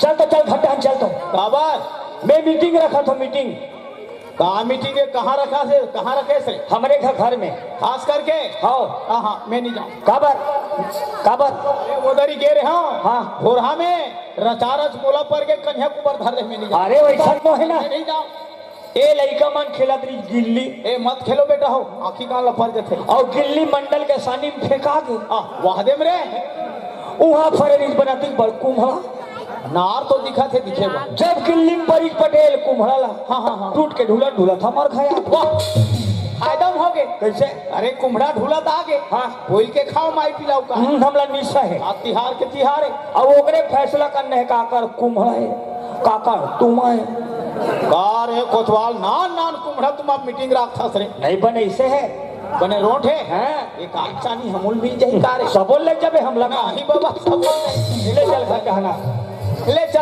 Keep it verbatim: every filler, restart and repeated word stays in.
चल तो चल, घंटा चल तो। काबर? मैं मीटिंग रखा था, मीटिंग। कहाँ मीटिंग है? कहाँ रखा से? कहाँ रखे से? हमरे घर, घर में। खास करके? हाँ। हाँ, हाँ, मैं नहीं जाऊँ। काबर? काबर? अरे, वो दरी गे रहे, हाँ। हाँ। भोरहा में रचारच मोला पर के कन्या कुबर धर ले, मैं नहीं जाऊँ। अरे, वैसा तो है ना। मैं नहीं जाऊँ। ए लइका मन खेलत रहिस गिल्ली। ए, मत खेलो बेटा हो, आँखी कान ला पर जथे। अउ गिल्ली मंडल के सानी में फेंका गे। आ, वाह दे रे। उहाँ फरे रहिस बनातिक बड़ कुम्हड़ा। नार तो दिखत हे, दिखे बा। जब गिल्ली में परिस पटेल कुम्हड़ा ला, हाँ, हाँ, हाँ। टूट के ढूलत ढूलत हमर घर आ। वाह, फायदा में हो गे। कैसे? अरे, कुम्हड़ा ढूलत आ गे। हाँ। बोल के खाओ, माई पिलाओ का। हम्म, हमला निशा है। आ, तिहार के तिहार है। अब ओकरे फैसला करने है, काकर कुम्हड़ा है, काकर तुमा है। का रे कोतवाल, नान नान कुम्हड़ा तुमा मीटिंग राखथस रे। नहीं बने, इसे है। बने रोंट है? हाँ। एक आध चानी हमूल मिल जाही का रे? सबो ले जाबे हमला का? नहीं बाबा, सबो नहीं। ले चल घर कहना। ले चल।